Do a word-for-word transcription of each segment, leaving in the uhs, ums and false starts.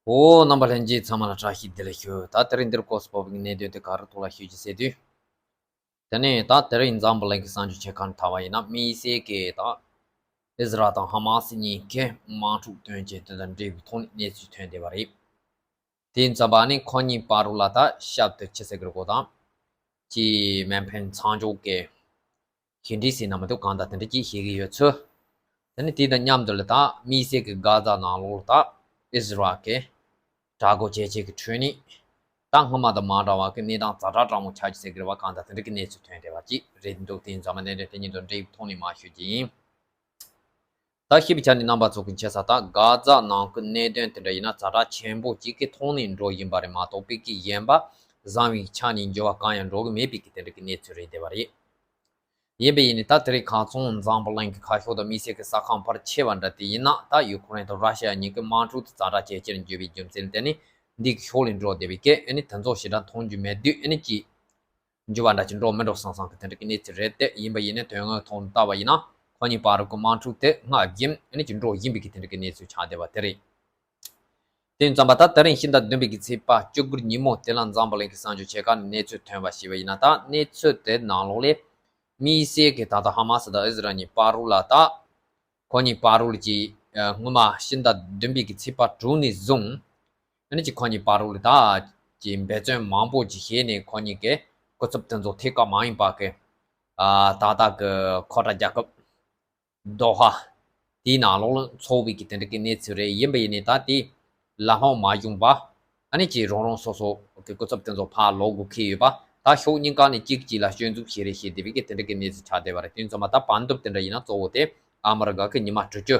ཨོ། རྣམ་པ་ལྷན་རྒྱས་ཚང་མ་ལ་བཀྲ་ཤིས་བདེ་ལེགས་ཞུ། ད་དེ་རིང་འདིར་སྐོར་སྤོབས་པའི་གནད་དོན་དེ་ག་རེ་ཐོག་ལ་ཞུ་རྒྱུ་ཟེར་དུས། དེ་ནས་ད་དེ་རིང་འཛམ་བུ་གླིང་གི་གསར་འགྱུར་ཆེ་ཁག་ནང་ལྟ་བ་ཡིན་ན། དམིགས་བསལ་གྱི་ད་ཨི་ཟི་རལ་དང་ཧ་མ་སི་གཉིས་ཀས་དམག་འཁྲུག་སྟོན་ཆེད་དེ་དང་འབྲེལ་བའི་ཐོག་ནས་གནས་ཚུལ་ཐོན་བསྡད་པ་རེད། དེ་ཡིན་ཙམ་པ་ནི་ཁོ་གཉིས་བར་དུ་ལ་ད་ཞབས་ཏོག་ཆེ་ཟེར་གི་རེད་གོ། དང་ཅི་མེ་འཕེན་མཚམས་འཇོག་གི་གཞི་འབྲས་ཟེར་ན་མི་འདུག། གང་ལྟར་དེ་འདྲ་ཅིག་བཤད་ཀྱི་ཡོད་ཚུལ། དེ་ནི་དེ་དང་མཉམ་དུ་ལ་ད་དམིགས་བསལ་གྱི་གྷ་ཛ་ནང་ལོགས་ལ་ད་ཨི་ཟི་རལ་གྱི་དྲག་རྒོལ་བྱེད་ཆེད་ཀྱི་ཁྲོད་ནས་ད་སྔོན་མ་དང་མ་འདྲ་བ་གི་གནས་སྟངས་ཛ་དྲག་དྲག་མོ་ཆགས་ཀྱི་ཟེར་གི་རེད་བ། གང་ལྟར་དེ་འདྲ་གི་གནས་ཚུལ་ཐོན་བསྡད་པ་ཅིག་རེད་འདུག། དེ་ཡིན་ཙམ་པ་གནད་དོན་དེ་གཉིས་དང་འབྲེལ་བའི་ཐོག་ནས་མར་ཞུ་རྒྱུ་ཡིན། ད་ཤེས་པའི་ཆ་ནས་རྣམ་པ་ཚོ་གི་མཁྱེན་གསལ་ལྟར་གྷ་ཛ་ནང་གི་གནད་དོན་དེ་འདྲ་ཡིན་ན་ཛ་དྲག་ཆེན་པོ་ཅིག་གི་ཐོག་ནས་འགྲོ་བཞིན་པ་རེད་མ་གཏོགས་པའི་གི་གཞན་པ་བཟང་བའི་ཆ་ནས་འགྱུར་བ་གང་ཡང་འགྲོ་གི་མེད་པའི་གི་དེ་འདྲ་གི་གནས་ཚུལ་རེད་བསྡད་པ་རེད། ཡིན་པ་ཡིན་ནའི་ད་དེ་རིང་ཁ་སང་འཛམ་བུ་གླིང་གི་ཁ་ཕྱོགས་དང་དམིགས་བསལ་གི་ས་ཁང་ཕལ་ཆེ་བ་འདྲ་དེ་ཡིན་ན་ད་ཡུ་ཁུ་རེན་དང་ར་ཤི་ཡ་གཉིས་ཀྱི་དམག་འཁྲུག་དེ་ཛ་དྲག་ཇེ་ཆེར་འགྱུར་བའི་རྒྱུ་མཚན་དེ་ནི་འདི་གི་ཕྱོགས་ལས་འགྲོ་བསྡད་པའི་སྐད་ཨ་ནི་དེ་ཚོ་ཞེ་དྲག་མཐོང་རྒྱུ་མེད་དུས་ཨ་ནི་ཅི། འགྱུར་བ་འདྲ་ཅིག་འགྲོ་མི་འགྲོ་བསམ་བསམ་གི་དེ་འདྲ་གི་གནས་ཚུལ་རེད་དེ། ཡིན་པ་ཡིན་ནའི་དོན་དངོས་ཐོག་ནས་ལྟ་བ་ཡིན་ན་ཁོ་གཉིས་བར་གྱི་དམག་འཁྲུག་དེ་སྔར་བཞིན་ཨ་ནི་ཅིག་འགྲོ་བཞིན་པའི་གི་དེ་འདྲ་གི་གནས་ཚུལ་ཆགས་བསྡད་པ་དེ་རེད། དེ་ཙམ་པ་ད་དེ་རིང་ཕྱི་ཟླ་བདུན་པའི་གི་ཚེས་པ་བཅུ་དགུ་ཉིན་མོ་དེ་ལ་འཛམ་བུ་གླིང་གི་གསར་འགྱུར་ཆེ་ཁག་ནས་གནས་ཚུལ་ཐོན་པ་ཞིག་པ་ཡིན་ན། ད་གནས་ཚུལ་དེ་ནང་ལོགས་ལས་དམིགས་བསལ་གི་ད་ལྟ་ཧ་མ་སི་དང་ཨི་ཟི་རལ་གཉིས་བར་དུ་ལ་ད་ཁོ་གཉིས་བར་དུ་ལ་ཅིག་སྔོན་མ་ཕྱི་ཟླ་བདུན་པའི་གི་ཚེས་པ་དྲུག་ནས་བཟུང་ཨ་ནི་ཅིག་ཁོ་གཉིས་བར་དུ་ལ་ད་ཅིག་འབད་བརྩོན་མང་པོ་ཅིག་བྱས་ནས་ཁོ་གཉིས་ཀྱི་སྐུ་ཚབ་དེ་ཚོ་ཐད་ཀར་མ་ཡིན་པ་གི་ད་ལྟ་གི་ཁོ་ཊ་རྒྱལ་ཁབ་དོ་ཧ་དེའི་ནང་ལོགས་ལ་འཚོགས་པའི་གི་དེ་འདྲ་གི་གནས་ཚུལ་རེད། ཡིན་པ་ཡིན་ནའི་ད་དེ་ལམ་ལྷོང་མ་བྱུང་བ་ཨ་ནི་ཅིག་རང་རང་སོ་སོ་གི་སྐུ་ཚབ་དེ་ཚོ་ཕར་ལོག་དགོས་ཁེལ་ཡོད་པ། ད་ཕྱོགས་གཉིས་ཀ་ནས་གཅིག་གཅིག་ལ་སྐྱོན་འཛུགས་བྱེད་རེས་བྱེད་བསྡད་པའི་གི་དེ་འདྲ་གི་གནས་ཚུལ་ཆགས་བསྡད་པ་རེད། དེ་ཙམ་པ་ད་བར་འདུམ་དེ་འདྲ་ཡིན་ན་གཙོ་བོ་དེ་ཨ་མི་རི་ཀ་གི་ཉི་མ་དྲུག་ཅུ་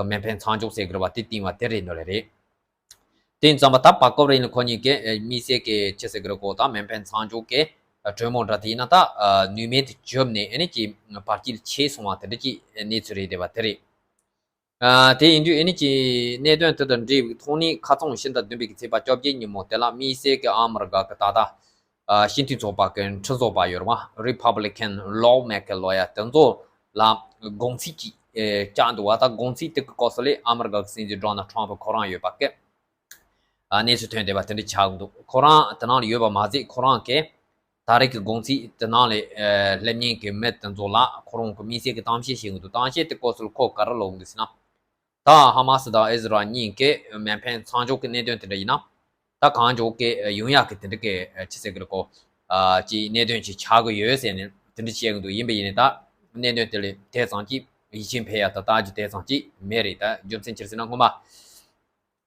མེ་འཕེན་མཚམས་འཇོག་ཟེར་གི་རེད་བ། དེ་བཏིང་བ་དེ་རེད་འདོད་ལེ་རེད། དེ་ཙམ་པ་ད་བར་སྐབས་རིང་ལ་ཁོ་གཉིས་ཀས་དམིགས་བསལ་གྱི་ཆི་ཟེར་གི་རེད་གོ། ད་མེ་འཕེན་མཚམས་འཇོག་གི་གྲོས་མོལ་འདྲ་དེ་ཡིན་ན་ད་ནུས་མེད་དུ་གྱུར་ནས་ཨ་ནི་ཅིག་བར་ཆད་ཆེ་སོང་བ་དེ་འདྲ་ཅིག་གནས་ཚུལ་རེད་བསྡད་པ་དེ་རེད། དེ་ཡིན་དུས་ཨ་ནི་ཅིག་གནད་དོན་དེ་དང་འབྲེལ་བའི་ཐོག་ནས་ཁ་སང་ཕྱི་ཟླ་བདུན་པའི་གི་ཚེས་པ་བཅོ་བརྒྱད་ཉིན་མོ་དེ་ལ་དམིགས་བསལ་གྱི་ཨ་མི་རི་ཀ་གི་ད་ལྟ་སྤྱི་འཐུས་ཚོགས་པ་གི་ཁྲི་ཚོ་པ་ཡོད་རེད་བ། Republican lawmaker ལོ་ཡ་དེ་ཚོ་ལ་དགོངས་ཚིག་ཅིག་བཅར་འདུག་བ། ད་དགོངས་ཚིག་དེ་གི་སྐབས་སུ་ལས་ཨ་མི་རི་ཀ་གི་སྲིད་འཛིན་Donald Trump ཁོ་རང་ཡོད་པ་གི་གནས་ཚུལ་ཐོན་བསྡད་པ་དེ་འདྲ་ཆགས་འདུག། ཁོ་རང་དེ་ནང་ལ་ཡོད་པ་མ་ཟད་ཁོ་རང་གིས་ད་རེས་ཀྱི་དགོངས་ཚིག་དེ་ནང་ལ་སླེབས་མཁན་གྱི་མི་དེ་ཚོ་ལ་ཁོ་རང་གི་དམིགས་བསལ་གྱི་གཏམ་བཤད་བྱེད་ཀྱི་འདུག། གཏམ་བཤད་དེ་སྐབས་སུ་ཁོ་ག་རེ་ལབ་འདུག་ཟེར་ན། ད་ཧ་མ་སི་དང་ཨི་ཟི་རལ་གཉིས་ཀས་མེ་འཕེན་མཚམས་འཇོག་གི་གནད་དོན་དེ་འདྲ་ཡིན་ན། ད་གང་མགྱོགས་ཀྱི་ཡོང་ཡག་གི་དེ་འདྲ་གི་ཆི་ཟེར་གི་རེད་གོ། ཅིག་གནད་དོན་ཅིག་ཆགས་ཀྱི་ཡོད་ཟེར་ནས་དེ་འདྲ་བཤད་ཀྱི་འདུག། ཡིན་པ་ཡིན་ནའི་ད་གནད་དོན་དེ་ལས་དེ་ཙམ་ཅིག་ཡིད་ཆེས་འཕེར་ཡག་ད་ལྟ་ཅིག་དེ་ཙམ་ཅིག་མེད་རེད། ད་རྒྱུ་མཚན་ཅི་རེད་ཟེར་ན་སྔོན་མ་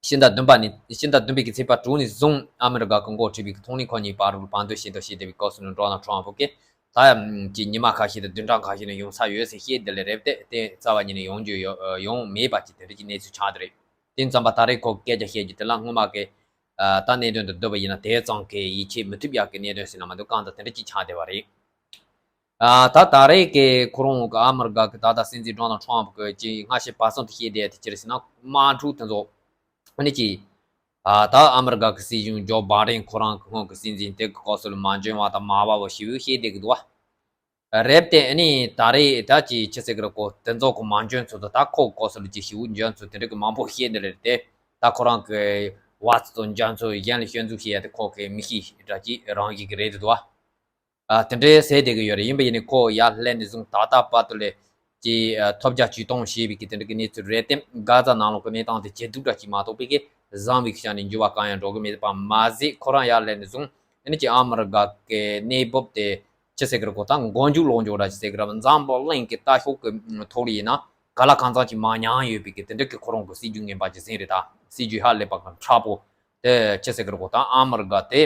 ཕྱི་ཟླ་བདུན་པ་ནས་ཕྱི་ཟླ་བདུན་པའི་གི་ཚེས་པ་དྲུག་ནས་བཟུང་ཨ་མི་རི་ཀ་གི་འགོ་ཁྲིད་པའི་གི་ཐོག་ནས་ཁོ་གཉིས་བར་དུ་བར་འདུམ་བྱེད་དང་བྱེད་བསྡད་པའི་སྐབས་སུ་ནི་Donald Trump གིས་ད་ཡང་ཅིག་ཉི་མ་ཁ་ཤས་དང་བདུན་ཕྲག་ཁ་ཤས་ནས་ཡོང་ས་ཡོད་ཟེར་བཤད་བསྡད་ལེ་རེད། དེ་དེ་རྩ་བ་ཉིད་ནས་ཡོང་རྒྱུ་ཡོ་ཡོང་མེད་པ་ཅིག་དེ་འདྲ་ཅིག་གནས་ཚུལ་ཆགས་བསྡད་རེད། དེ་ཙམ་པ་ད་རེས་ཁོ་སྐད་ཆ་བཤད་རྒྱུ་དེ་ལ་སྔོན་མ་གི་ད་གནད་དོན་དུ་བསྡུར་བ་ཡིན་ན་དེ་ཙམ་གི་ཡིད་ཆེས་མི་ཐུབ་ཡག་གི་གནད་དོན་ཟེར་ན་མ་འདུག། གང་ལྟར་དེ་འདྲ་ཅིག་ཆགས་བསྡད་པ་རེད། ཨ་ད་ད་རེས་ཀྱི་ཁོ་རང་གི་ཨ་མི་རི་ཀ་གི་ད་ལྟ་སྲིད་འཛིན་Donald Trump གི་ཅིག་སྔ་ཕྱི་བར་གསུམ་དུ་བཤད་བསྡད་དེ་ཅི་རེད་ཟེར་ན་དམག་འཁྲུག་དེ་ཚོ་ཨ་ནི་ཅིག་ཨ་ད་ཨ་མི་རི་ཀ་གི་སྲིད་གཞུང་ཇོ་བྷའི་ཌེན་ཁོ་རང་གི་སྔོན་གི་སྲིད་འཛིན་དེ་གི་སྐབས་སུ་ལ་མ་འཇོན་བ་དང་མ་བབ་པ་ཞེ་པོ་བཤད་བསྡད་ཀྱི་འདུག་བ། རེད་དེ་ཨ་ནི་ད་རེས་ད་ཅིག་ཆི་ཟེར་གི་རེད་གོ། དེ་ཚོ་གི་མ་འཇོན་ཚོད་དུ་ད་ཁོ་གི་སྐབས་སུ་ལ་ཅིག་ཞེ་པོ་འཇོན་ཚོད་དེ་འདྲ་གི་མང་པོ་བཤད་བསྡད་རེད་དེ། ད་ཁོ་རང་གི་བ་ཚོ་འཇོན་ཚོད་གཞན་ལ་སྐྱོན་འཛུགས་བྱེད་ཡ་དེ་ཁོ་གི་མི་ཤེས་འདྲ་ཅིག་རང་བཞིན་གི་རེད་འདུག་བ། ཨ་དེ་འདྲའི་ཟེར་བསྡད་ཀྱི་ཡོད་རེད། ཡིན་པ་ཡིན་ནའི་ཁོ་ཡར་སླེབས་ནས་བཟུང་ད་ལྟ་བར་དུ་ལས་ཀྱི་ཨ་ཐོབ་རྒྱ་ཇུས་གཏོང་བྱས་པའི་གི་དེ་འདྲ་གི་གནས་ཚུལ་རེད་དེ། གྷ་ཛ་ནང་ལོགས་ཀྱི་གནས་སྟངས་དེ་ཇེ་སྡུག་འདྲ་ཅིག་མ་གཏོགས་པའི་གི་བཟང་བའི་གི་ཆ་ནས་འགྱུར་བ་གང་ཡང་འགྲོ་གི་མེད་པ་མ་ཟད། ཁོ་རང་ཡར་སླེབས་ནས་བཟུང་ཨ་ནི་ཅིག་ཨ་མི་རི་ཀ་གི་གནས་བབ་དེ་ཅི་ཟེར་གི་རེད་གོ། ད་མགོ་མཇུག་ལོག་འཇུག་འདྲ་ཅིག་ཟེར་གི་རེད། འཛམ་བུ་གླིང་གི་ལྟ་ཕྱོགས་གི་ཐོག་ལ་ཡིན་ན་ག་ལ་གང་འཚམ་ཅིག་མ་ཉམས་ཡོད་པའི་གི་དེ་འདྲ་གི་ཁོ་རང་གི་སྲིད་ཇུས་ངན་པ་ཅིག་ཟིན་རེད། ད་སྲིད་ཇུས་ཧ་ལས་པ་གི་མཁྲེགས་པོ་དེ་ཅི་ཟེར་གི་རེད་གོ། ད་ཨ་མི་རི་ཀ་དེ།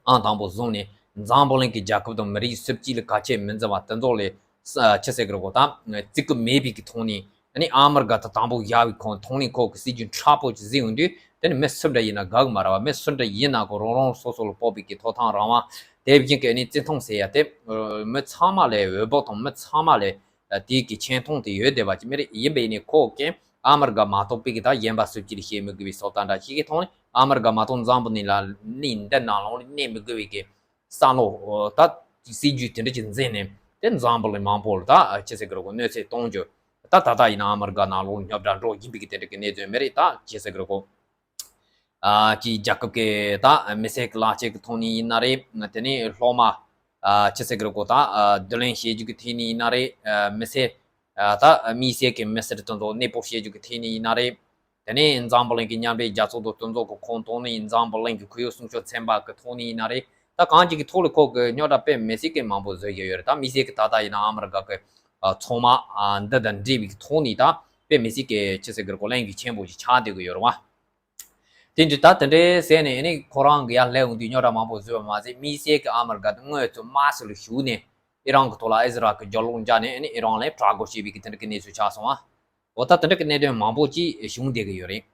ཨང་དང་པོ་བཟུང་ནས་འཛམ་བུ་གླིང་གི་རྒྱལ་ཁབ་དང་མི་རིགས་སུ་གཅིག་ལ་ཁ་ཆད་མི་འཛིན་པ་དེ་ཚོ་ལས་ས་ཆི་ཟེར་གི་རེད་གོ། ད་བརྩི་གི་མེད་པའི་གི་ཐོག་ནས་ཨ་ནི་ཨ་མི་རི་ཀ་ད་དང་པོ་ཡར་བའི་ཁོང་ཐོག་ནས་ཁོ་གི་སྲིད་ཇུས་མཁྲེགས་པོ་ཅིག་བཟོས་ཡོང་དུས། དེ་ནི་མི་སུ་འདྲ་ཡིན་ན་དགའ་གི་མ་རེད་བ། མི་སུ་འདྲ་ཡིན་ན་ཁོ་རང་རང་སོ་སོ་ལ་དཔག་པའི་གི་ཐོབ་ཐང་རང་དབང་དེ་བཞིན་གི་ཨ་ནི་བརྩི་མཐོང་ཟེར་ཡ་དེ་མི་ཚང་མ་ལ་འོས་བབ་དང་མི་ཚང་མ་ལ་དེའི་གི་ཆེ་མཐོང་དེ་ཡོད་བསྡད་པ་ཅིག་མ་རེད། ཡིན་པ་ཡིན་ནའི་ཁོ་གི་ཨ་མི་རི་ཀ་མ་གཏོགས་པའི་གི་ད་གཞན་པ་སུ་གཅིག་ལ་བཤད་མི་དགོས་པའི་སོ་ལྟ་འདྲ་ཞིག་གི་ཐོག་ནས་ཨ་མི་རི་ཀ་མ་གཏོགས་འཛམ་བུ་གླིང་ལ་གླིང་འདི་ནང་ལོགས་ལ་གནས་མི་དགོས་པའི་གི་བསམ་བློ་ད་སྲིད་ཇུས་དེ་འདྲ་ཅིག་འཛིན་ནས་དེ་འཛམ་བུ་གླིང་མང་པོ་ལ་ད་ཅི་ཟེར་གི་རེད་གོ། གནོད་འཚེ་གཏོང་རྒྱུ་ད་ད་ལྟ་ཡིན་ན་ཨ་མི་རི་ཀ་ནང་ལོགས་ལ་རྙོག་དྲ་འགྲོ་བཞིན་པའི་གི་དེ་འདྲ་གི་གནས་ཚུལ་མ་རེད། ད་ཅི་ཟེར་གི་རེད་གོ། ཨ་ཅིག་རྒྱལ་ཁབ་ཀྱི་ད་མི་སེར་གྱི་ལག་ཆས་ཀྱི་ཐོག་ནས་ཡིན་ན་རེད། དེ་ནས་སློབ་མ་ཨ་ཅི་ཟེར་གི་རེད་གོ། ད་ཨ་བསྡུ་ལེན་བྱེད་རྒྱུ་གི་ཐད་ནས་ཡིན་ན་རེད། ཨ་མི་སེར་ཨ་ད་དམིགས་བསལ་གྱི་མི་སེར་དེ་ཚོ་གནས་སྤོ་བྱེད་རྒྱུ་གི་ཐད་ནས་ཡིན་ན་རེད། དེ་ནས་འཛམ་བུ་གླིང་གི་མཉམ་འབྲེལ་རྒྱལ་ཚོགས་དང་དེ་ཚོ་གི་ཁོངས་གཏོགས་ནས་འཛམ་བུ་གླིང་གི་ཁོར་ཡུག་སྲུང་སྐྱོབ་ཚན་པ་གི་ཐོག་ནས་ཡིན་ན་རེད། ད་གང་ཅིག་གི་ཐོག་ལ་ཁོ་གི་རྙོག་དྲ་དཔེ་མི་སྲིད་ཀྱི་མང་པོ་བཟོ་གི་ཡོད་རེད། ད་དམིགས་བསལ་གྱི་ད་ལྟ་ཡིན་ན་ཨ་མི་རི་ཀ་གི་ཨ་ཚོང་དམག་ཨ་འདི་དང་འབྲེལ་བའི་ཐོག་ནས་ད་དཔེ་མི་སྲིད་ཀྱི་ཅི་ཟེར་གི་རེད་གོ། གླེང་རྒྱུ་ཆེན་པོ་ཞིག་ཆགས་བསྡད་གི་ཡོད་རེད་བ། དེ་འདྲ་ད་དེ་འདྲའི་ཟེར་ནས་ཨ་ནི་ཁོ་རང་གི་ཡར་སླེབས་འོང་དུས་རྙོག་དྲ་མང་པོ་བཟོས་པ་མ་ཟད། དམིགས་བསལ་གྱི་ཨ་མི་རི་ཀ་དེ་དངོས་སུ་དམག་སུ་ལ་ཞུགས་ནས་ཨི་རན་གྱི་ཐོག་ལ་ཨི་ཟི་རལ་གྱི་རྒྱབ་ལོག་འཇགས་ནས་ཨ་ནི་ཨི་རན་ལ་དྲག་རྒོལ་བྱས་པའི་གི་དེ་འདྲ་གི་གནས་ཚུལ་ཆགས་སོང་བ། འོ་ད་དེ་འདྲ་གི་གནད་དོན་མང་པོ་ཅིག་བྱུང་བསྡད་གི་ཡོད་རེད།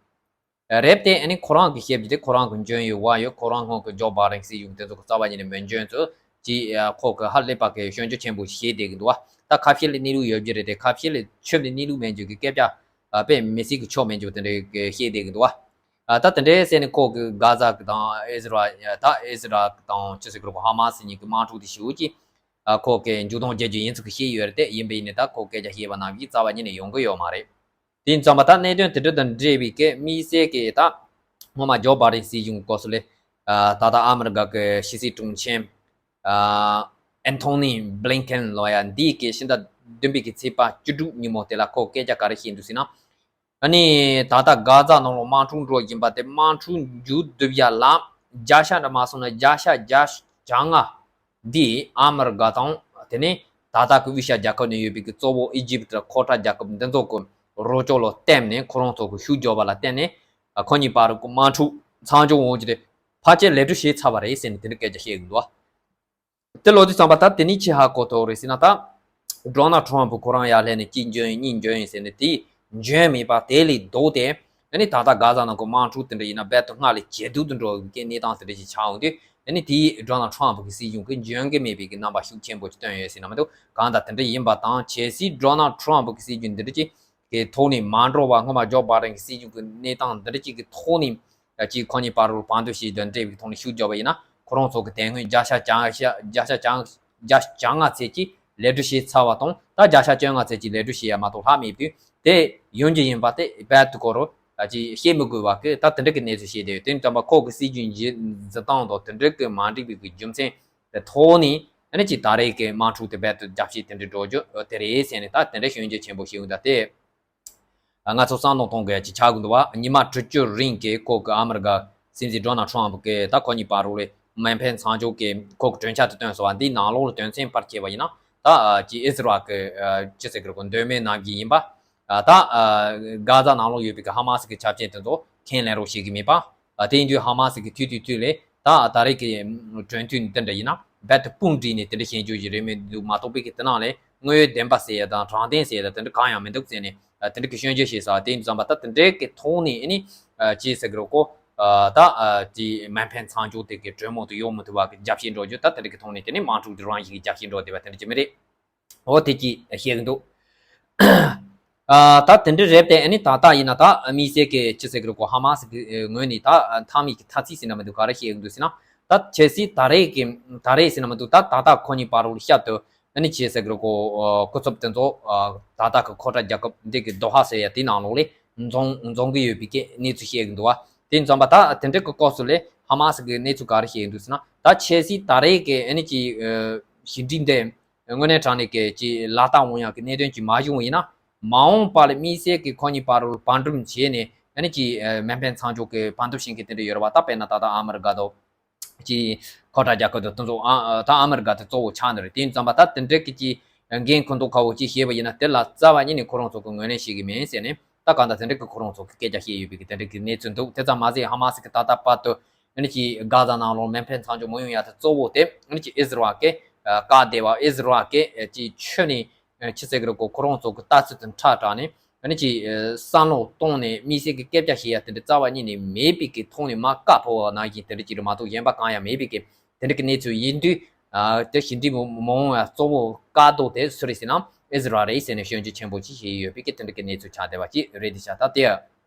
རེད་དེ་ཨ་ནི་ཁོ་རང་གི་བཤད་རྒྱུ་དེ་ཁོ་རང་གི་འཇོན་ཡོད་བ་ཡོད། ཁོ་རང་སྔོན་གྱི་ཇོ་བྷའི་ཌེན་སྲིད་གཞུང་དེ་ཚོ་གི་རྩ་བ་ཉིད་ནས་མི་འཇོན་ཚོ་ཅིག་ཁོ་གི་ཧ་ལས་པ་གི་སྐྱོན་བརྗོད་ཆེན་པོ་བྱས་བསྡད་གི་འདུག་བ། ད་ཁ་ཕྱིར་ལ་གནས་ལུགས་ཡོད་རྒྱུ་རེད་དེ། ཁ་ཕྱིར་ལ་ཆོས་ལ་གནས་ལུགས་མེད་རྒྱུ་གི་སྐད་ཆ་ཨ་དཔེ་མི་སྲིད་གི་ཆོ་མེད་རྒྱུ་དེ་འདྲ་གི་བཤད་བསྡད་གི་འདུག་བ། ཨ་ད་དེ་འདྲའི་ཟེར་ནས་ཁོ་གི་གྷ་ཛ་གི་དང་ཨི་ཟི་རལ། ད་ཨི་ཟི་རལ་དང་ཅི་ཟེར་གི་རེད་གོ། ཧ་མ་སི་གཉིས་ཀྱི་དམག་འཁྲུག་དེ་ཞེ་པོ་ཅིག་ཨ་ཁོ་གི་མཇུག་སྡོམ་རྒྱག་རྒྱུ་ཡིན་ཚུལ་གི་བཤད་ཡོད་རེད་དེ། ཡིན་པ་ཡིན་ནའི་ད་ཁོ་སྐད་ཆ་བཤད་པ་ནང་བཞིན་རྩ་བ་ཉིད་ནས་ཡོང་གི་ཡོད་མ་རེད། དེ་ཙམ་པ་ད་གནད་དོན་དེ་འདྲ་དང་འབྲེལ་བའི་གི་དམིགས་བསལ་གི་ད་སྔོན་མ་ཇོ་བྷའི་ཌེན་སྲིད་གཞུང་གི་སྐབས་སུ་ལས་ཨ་ད་ལྟ་ཨ་མི་རི་ཀ་གི་ཕྱི་སྲིད་དྲུང་ཆེ་ཨ་ཨན་ཐོ་ནི་བྷི་ལིན་ཀེན་ལབ་ཡ་འདི་གི་ཕྱི་ཟླ་བདུན་པའི་གི་ཚེས་པ་བཅུ་དྲུག་ཉིན་མོ་དེ་ལ་ཁོ་སྐད་ཆ་ག་རེ་བཤད་འདུག་ཟེར་ན། ཨ་ནི་ད་ལྟ་གྷ་ཛ་ནང་ལོགས་དམག་འཁྲུག་འགྲོ་བཞིན་པ་དེ་དམག་འཁྲུག་མཇུག་བསྡུ་ཡ་ལ་བརྒྱ་ཆ་འདྲ་མ་སོང་ན་བརྒྱ་ཆ་བརྒྱ་ཆ་ལྔ་འདི་ཨ་མི་རི་ཀ་དང་། དེ་ནས་ད་ལྟ་གི་དབུས་ཤར་རྒྱལ་ཁབ་ནས་ཡོད་པའི་གི་གཙོ་བོ་ཨི་ཇིབ་དང་ཁོ་ཊ་རྒྱལ་ཁབ་འདི་ཚོ་གི་རོགས་སྐྱོར་ལ་བརྟེན་ནས། ཁོ་རང་ཚོ་གི་ཤུགས་རྒྱོབ་པ་ལ་བརྟེན་ནས་ཁོ་གཉིས་བར་གི་དམག་འཁྲུག་མཚམས་འཇོག་འོང་རྒྱུ་དེ་ཕལ་ཆེར་ལས་སྒྲུབ་བྱས་ཚར་བ་རེད་ཟེར་ནས་དེ་འདྲ་སྐད་ཆ་བཤད་གི་འདུག་བ། དེ་ལོ་དུས་ཙམ་པ་ད་དེ་ནས་ཅི་ཧ་གོ་ཐུབ་རེད་ཟེར་ན། ད་ཌོ་ནལ་ཊམ་ཕུ་ཁོ་རང་ཡར་སླེབས་ནས་གཅིག་འཇོན་ཡིན་གཉིས་འཇོན་ཡིན་ཟེར་ནས་དེ་འཇོན་མེད་པ་དེ་ལས་ལྡོག་སྟེ། ཨ་ནི་ད་ལྟ་གྷ་ཛ་ནང་གི་དམག་འཁྲུག་དེ་འདྲ་ཡིན་ན་རྦད་དེ་སྔར་ལས་ཇེ་སྡུག་ཏུ་འགྲོ་བའི་གནས་སྟངས་དེ་འདྲ་ཞིག་ཆགས་འོང་དུས། ཨ་ནི་དེ་ཌོ་ནལ་ཊམ་ཕུ་གི་སྲིད་གཞུང་གིས་འཇོན་གི་མེད་པའི་གི་རྣམ་པ་ཤུགས་ཆེན་པོ་ཞིག་སྟོན་ཡོད་ཟེར་ན་མི་འདུག་གང་ལྟར་དེ་འདྲ་ཡིན་པ་དང་། གལ་སྲིད་ཌོ་ནལ་ཊམ་ཕུ་གི་སྲིད་གཞུང་འདི་འདྲ་ཅིག་གི་གི་ཐོག་ནས་མ་འགྲོ་བ། སྔོན་མ་ཇོ་བྷའི་ཌེན་གྱི་སྲིད་གཞུང་གི་གནས་སྟངས་འདི་འདྲ་ཅིག་གི་ཐོག་ནས་ཅིག་ཁོ་གཉིས་བར་ལ་བར་འདུམ་བྱས་དང་འབྲེལ་བའི་ཐོག་ནས་ཤུགས་རྒྱབ་པ་ཡིན་ན། ཁོ་རང་ཚོ་གི་དེ་སྔོན་བརྒྱ་ཆ་བརྒྱ་ཆ་བརྒྱ་ཆ་བརྒྱ་ཆ་བརྒྱ་ཆ་བརྒྱ་ལྔ་ཚད་ཅིག་ལས་སྒྲུབ་བྱས་ཚར་བ་དང་། ད་བརྒྱ་ཆ་བཅོ་ལྔ་ཚད་ཅིག་ལས་སྒྲུབ་བྱས་ཡ་མ་གཏོགས་ལྷག་མེད་དུས། དེ་ཡོང་རྒྱུ་ཡིན་པ་དེ་རྦད་དེ་ཁོ་རང་ཅིག་བཤད་མི་དགོས་པ་གི་ད་དེ་འདྲ་གི་གནས་ཚུལ་བཤད་བསྡད་ཡོད། དེ་ཙམ་པ་ཁོ་གི་སྲིད་ཇུས་འཛིན་སྟངས་དང་དེ་འདྲ་གི་མ་འགྲིག་པའི་གི་རྒྱུ་མཚན་དེ་ཐོག་ནས། ཨ་ནི་ཅིག་ད་རེས་ཀྱི་དམག་འཁྲུག་དེ་རྦད་དེ་རྒྱབ་བཤིག་དེ་འདྲ་འགྲོ་རྒྱུ་དེ་རེད་ཟེར་ནས་ད་དེ་འདྲ་སྐྱོན་བརྗོད་ཆེན་པོ་བྱས་ཡོང་ད་དེ། ང་ཚོ་བསམ་བློ་གཏོང་དགོས་ཡ་ཅིག་ཆགས་ཀྱི་འདུག་བ། ཉི་མ་དྲུག་ཅུ་རིང་གི་ཁོ་གི་ཨ་མི་རི་ཀ་སྲིད་འཛིན་ཌོ་ནལ་ཊམ་ཕུ་གི་ད་ཁོ་གཉིས་བར་ལ་མེ་འཕེན་མཚམས་འཇོག་གི་ཁོ་གི་གྲོས་འཆར་དེ་བཏོན་སོང་བ། འདིའི་ནང་ལོགས་ལ་དོན་ཚན་ཕར་བྱས་པ་ཡིན་ན། ད་ཅིག་ཨི་ཟི་རལ་གི་ཅི་ཟེར་གི་རེད་གོ། འདོད་མོས་གནང་གི་ཡིན་པ། ད་གྷ་ཛ་ནང་ལོགས་ཡོད་པའི་གི་ཧ་མ་སི་གི་ཆབ་ཆེན་དེ་ཚོ་ཁས་ལེན་རོགས་བྱེད་གི་མེད་པ། དེ་ཡིན་དུས་ཧ་མ་སི་གི་དུས་དུས་དུས་ལས་ད་ད་རེས་ཀྱི་གྲོས་མཐུན་འདི་འདྲ་ཡིན་ན་རྦད་དེ་དཔུང་བསྒྲིགས་ནས་དེ་འདྲ་བྱེད་རྒྱུ་ཞིག་རེད་མི་འདུག་མ་གཏོགས་པའི་གི་དེ་ནང་ལས་དངོས་ཡོད་བདེན་པ་ཟེར་ཡ་དང་དྲང་བདེན་ཟེར་ཡ་དང་དེ་འདྲ་གང་ཡང་མི་འདུག་ཟེར་ནས་དེ་འདྲ་གི་སྐྱོན་བརྗོད་བྱས་ས། དེ་ཡིན་དུས་ཙམ་པ་ད་དེ་འདྲའི་གི་ཐོག་ནས་ཨ་ནི་ཅི་ཟེར་གི་རེད་གོ། ད་དེ་མེ་འཕེན་མཚམས་འཇོག་དེ་གི་གྲོས་མོལ་དུ་ཡོང་མི་ཐུབ་པ་གི་རྒྱབ་བཤིག་འགྲོ་རྒྱུ། ད་དེ་འདྲ་གི་ཐོག་ནས་དེ་ནས་དམག་འཁྲུག་འདི་རང་བཞིན་གི་རྒྱབ་བཤིག་འགྲོ་བསྡད་པ་དེ་འདྲ་ཅིག་མི་རེད། འོ་དེ་ཅིག་བཤད་གི་འདུག་ཨ་ད་དེ་འདྲ་རེད་དེ། ཨ་ནི་ད་ལྟ་ཡིན་ན་ད་དམིགས་བསལ་གྱི་ཅི་ཟེར་གི་རེད་གོ། ཧ་མ་སི་གི་ངོས་ནས་ད་མཐའ་མའི་གི་ཐ་ཚིག་ཟེར་ན་མི་འདུག་ག་རེ་བཤད་གི་འདུག་ཟེར་ན། ད་ཁྱེད་སྲིད་ད་རེས་ཀྱི་ད་རེས་ཟེར་ན་མི་འདུག་ད་ད་ལྟ་ཁོ་གཉིས་བར་ལ་བཤད་དུ་ཨ་ནི་ཅི་ཟེར་གི་རེད་གོ། སྐུ་ཚབ་དེ་ཚོ་ད་ལྟ་གི་ཁོ་ཊ་རྒྱལ་ཁབ་འདི་གི་དོ་ཧ་ཟེར་ཡ་དེའི་ནང་ལོགས་ལས་འཛོམས་འཛོམས་གི་ཡོད་པའི་གི་གནས་ཚུལ་བཤད་གི་འདུག་བ། དེ་འཛོམས་པ་ད་དེ་འདྲ་གི་སྐབས་སུ་ལས་ཧ་མ་སི་གི་གནས་ཚུལ་ག་རེ་བཤད་གི་འདུག་ཟེར་ན། ད་ཁྱེད་སྲིད་ད་རེས་ཀྱི་ཨ་ནི་ཅི་ཞི་འགྲིག་འདི་དངོས་གནས་དྲང་གནས་ཀྱི་ཅིག་ལག་བསྟར་འོང་ཡག་གི་གནད་དོན་ཅིག་མ་བྱུང་བ་ཡིན་ན། མ་འོངས་པ་ལ་དམིགས་བསལ་གྱི་ཁོ་གཉིས་བར་ལ་བར་འདུམ་བྱས་ནས་ཨ་ནི་ཅིག་མེ་འཕེན་མཚམས་འཇོག་གི་བར་འདུམ་བྱེད་མཁན་དེ་འདྲ་ཡོད་རེད་བ། ད་དཔེར་ན་ད་ལྟ་ཨ་མི་རི་ཀ་དང་ཅིག་ཁོ་ཊ་རྒྱལ་ཁབ་དང་དེ་ཚོ་ཨ་ད་ཨ་མི་རི་ཀ་དེ་གཙོ་བོ་ཆགས་ནི་རེད། དེ་ཡིན་ཙམ་པ་ད་དེ་འདྲ་གི་ཅིག་འགན་ཁུར་མདོག་ཁ་པོ་ཅིག་བཞེས་པ་ཡིན་ན་དེ་ལ་རྩ་བ་ཉིད་ནས་ཁོ་རང་ཚོ་གི་ངོས་ལེན་བྱེད་ཀྱི་མིན་ཟེར་ནས། ད་གང་ལྟར་དེ་འདྲ་གི་ཁོ་རང་ཚོ་གི་སྐད་ཆ་བཤད་ཡོད་པའི་གི་དེ་འདྲ་གི་གནས་ཚུལ་འདུག་དེ་ཙམ་མ་ཟད་ཧ་མ་སི་གི་ད་ལྟ་བར་དུ་ཨ་ནི་ཅིག་གྷ་ཛ་ནང་ལོགས་མེ་འཕེན་མཚམས་འཇོག་མི་ཡོང་ཡ་དེ་གཙོ་བོ་དེ་ཨ་ནི་ཅིག་ཨི་ཟི་རལ་གི་བཀག་བསྡད་པ། ཨི་ཟི་རལ་གི་ཅིག་ཁྱོན་ནས་ཅི་ཟེར་གི་རེད་གོ། ཁོ་རང་ཚོ་གི་ལྟ་ཚུལ་དེ་ཁྲ་དྲགས་ནས་ཨ་ནི་ཅིག་བསམ་བློ་གཏོང་ནས་དམིགས་བསལ་གི་སྐད་ཆ་བཤད་ཡ་དེ་འདྲ་རྩ་བ་ཉིད་ནས་མེད་པའི་གི་ཐོག་ནས་མར་བཀའ་ཕོབ་པ་ནང་བཞིན་དེ་འདྲ་ཅིག་རེད་མ་གཏོགས་གཞན་པ་གང་ཡང་མེད་པའི་གི་དེ་འདྲ་གི་གནས་ཚུལ་ཡིན་དུས། ཨ་དེ་ཞི་འགྲིག་མ་འོང་བའི་གཙོ་བོ་བཀག་རྡོ་དེ་སུ་རེད་ཟེར་ན་ཨི་ཟི་རལ་རེད་ཟེར་ནས་སྐྱོན་བརྗོད་ཆེན་པོ་ཅིག་བྱས་ཡོད་པའི་གི་དེ་འདྲ་གི་གནས་ཚུལ་ཆགས་བསྡད་པ་ཅིག་རེད། དེ་ཆགས་ད་དེ་